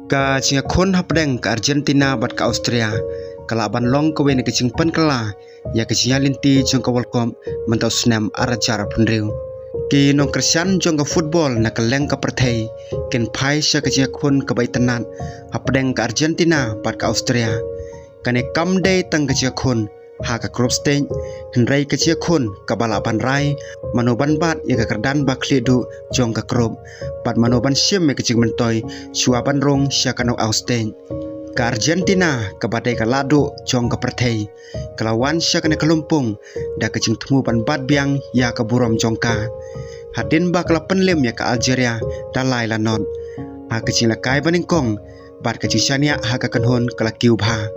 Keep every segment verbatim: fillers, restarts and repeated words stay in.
Ka jingïakhun hapdeng ka Argentina bad ka Austria ka lah ban long kawei na ka jingpynkylla ïa ka jingïaid lynti jong ka World Cup mynta u snem ar hajar arphew hynriew. Ki nongkyrshan jong ka football na kylleng ka pyrthei kin phai sha ka jingïakhun kaba itynnad hapdeng ka Argentina bad ka Austria. Kane kam dei tang ka jingïakhun ha ka group stage, hynrei ka jingïakhun kaba lah ban rai mano ban bat ïa ka kyrdan ba khlieh duh jong ka group bad mano ban shim ïa ka jingmyntoi shuwa ban rung sha ka knockout stage. Ka Argentina kaba dei ka lahduh jong ka pyrthei ka la wan sha kane ka lympung da ka jingthmu ban bat biang ïa ka burom jong ka. Hadien ba ka la pynlem ïa ka Algeria da lai la not ha ka jinglehkai banyngkong bad ka jingshaniah ha ka kynhun ka la kiew bha.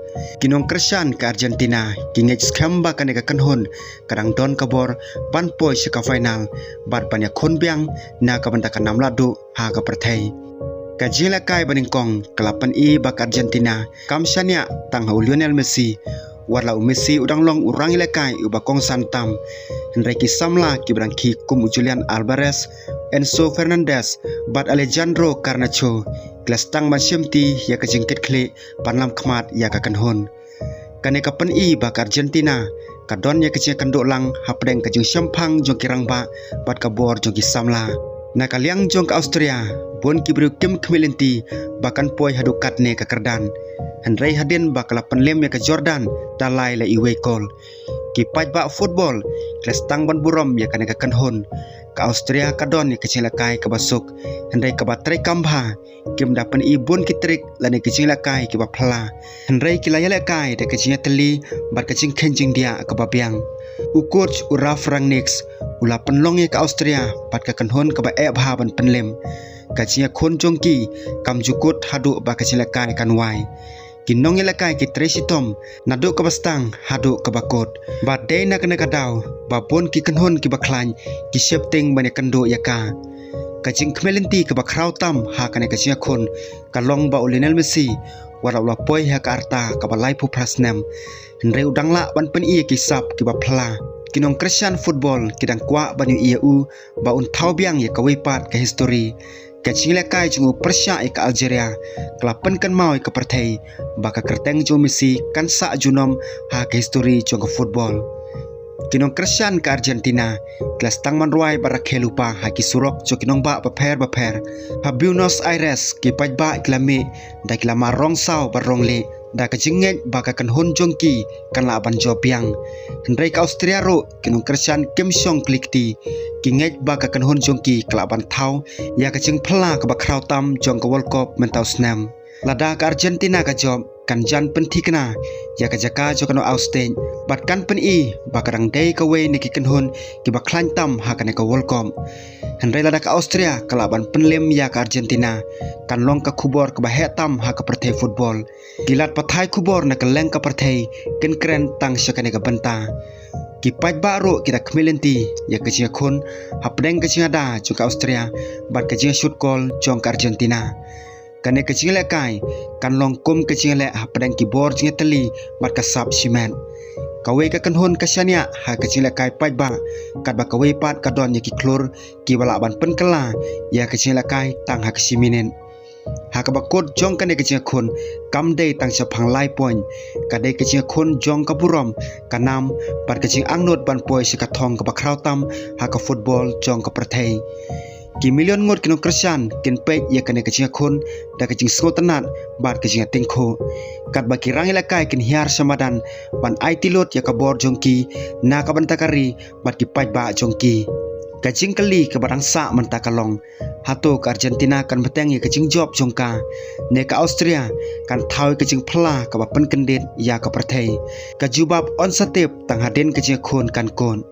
Ki nongkyrshan ka Argentina ki ngeit skhem ba kane ka kynhun ka dang don ka bor ban poi sha ka final bad ban ïakhun biang na ka bynta ka nam lahduh ha ka pyrthei. Ka jinglehkai banyngkong ka la pyni ba ka Argentina kam shaniah tang ha u Lionel Messi. Wat la u Messi u dang long u rangïalehkai uba kongsan tam, hynrei ki samla kiba dang khih kum u Julian Alvarez, Enzo Fernandez bad Alejandro Garnacho ki la sdang ban shimti ïa ka jingkitkhlieh ban lam khmat ïa ka kynhun. Kane ka pyni ba ka Argentina ka don ïa ka jingkynduh lang hapdeng ka jingshemphang jong ki rangbah bad ka bor jong ki samla. Na ka liang jong ka Austria, bun ki briew kim khmih lynti ba kan poi haduh katne ka kyrdan, hynrei hadien ba ka la pynlem ïa ka Jordan da lai la iwei kol, ki paidbah football ki la sdang ban burom ïa kane ka kynhun. Ka Austria ka don ïa ka jinglehkai kaba suk, hynrei kaba treikam bha. Kim da pyni bun ki trik lane ki jinglehkai kiba phylla, hynrei ki la ïalehkai da ka jingïatylli bad ka jingkheiñ jingdiah kaba biang. U coach u Ralf Rangnick u la pynlong ïa ka Austria bad ka kynhun kaba eh bha ban pynlem. Ka jingïakhun jong ki kam ju kut haduh ba ka jinglehkai kan wai. Ki nongïalehkai ki trei shitom naduh kaba sdang haduh kaba kut. Bad dei na kane ka daw ba bun ki kynhun kiba khlaiñ ki sheptieng ban ïakynduh ïa ka. Ka jingkhmih lynti kaba khraw tam ha kane ka jingïakhun ka long ba u Lionel Messi, wat la u la poi ha ka rta kaba laiphew phra snem, hynrei u dang lah ban pyni ïa ki sap kiba phylla. Ki nongkyrshan football ki dang kwah ban ïohi ïa u ba un thaw biang ïa kawei pat ka histori. Ka jinglehkai jong u pyrshah ïa ka Algeria ka la pynkynmaw ïa ka pyrthei ba ka kyrteng jong u Messi kan sah junom ha ka histori jong ka football. Ki nongkyrshan ka Argentina ki la sdang ban rwai bad rakhe lypa ha ki surok jong ki nongbah bapher bapher. Ha Buenos Aires ki paidbah ki la mih da ki lamar rong saw bad rong lieh, da ka jingngeit ba ka kynhun jong ki kan lah ban jop biang. Hynrei ka Austria ruh ki nongkyrshan kim shong kli kti, ki ngeit ba ka kynhun jong ki ka lah ban thaw ïa ka jingphylla kaba khraw tam jong ka World Cup mynta u snem. Lada ka Argentina ka jop, kan jan pynthikna ïa ka jaka jong ka knockout stage bad kan pyni ba ka dang dei kawei na ki kynhun kiba khlaiñ tam ha kane ka World Cup. Hynrei lada ka Austria ka lah ban pynlem ïa ka Argentina, kan long ka khubor kaba heh tam ha ka pyrthei football. Ki lad pathai khubor na kylleng ka pyrthei kin kren tang sha kane ka bynta. Ki paidbah ruh ki da khmih lynti ïa ka jingïakhun hapdeng ka jingïada jong ka Austria bad ka jingïashut kol jong ka Argentina. Kane ka jinglehkai kan long kum ka jingleh hapdeng ki bor jingïatylli bad ka sap shimet. Kawei ka kynhun ka shaniah ha ka jinglehkai paidbah, katba kawei pat ka don ïa ki khlur kiba lah ban pynkylla ïa ka jinglehkai tang ha ka shi minit. Ha kaba kut jong kane ka jingïakhun kam dei tang shaphang lai point, ka dei ka jingïakhun jong ka burom, ka nam bad ka jingangnud ban poi sha ka thong kaba khraw tam ha ka football jong ka pyrthei. Ki million ngut ki nongkyrshan kin peit ïa kane ka jingïakhun da ka jingsngewtynnat bad ka jingïatyngkhuh, katba ki rangïalehkai kin hiar sha madan ban aiti lut ïa ka bor jong ki na ka bynta ka ri bad ki paidbah jong ki. Ka jingkylli kaba dang sah mynta ka long, hato ka Argentina kan bteng ïa ka jingjop jong ka, ne ka Austria kan thaw ïa ka jingphylla kaba pynkyndit ïa ka pyrthei? Ka jubab yn sa tip tang hadien ka jingïakhun kan kut.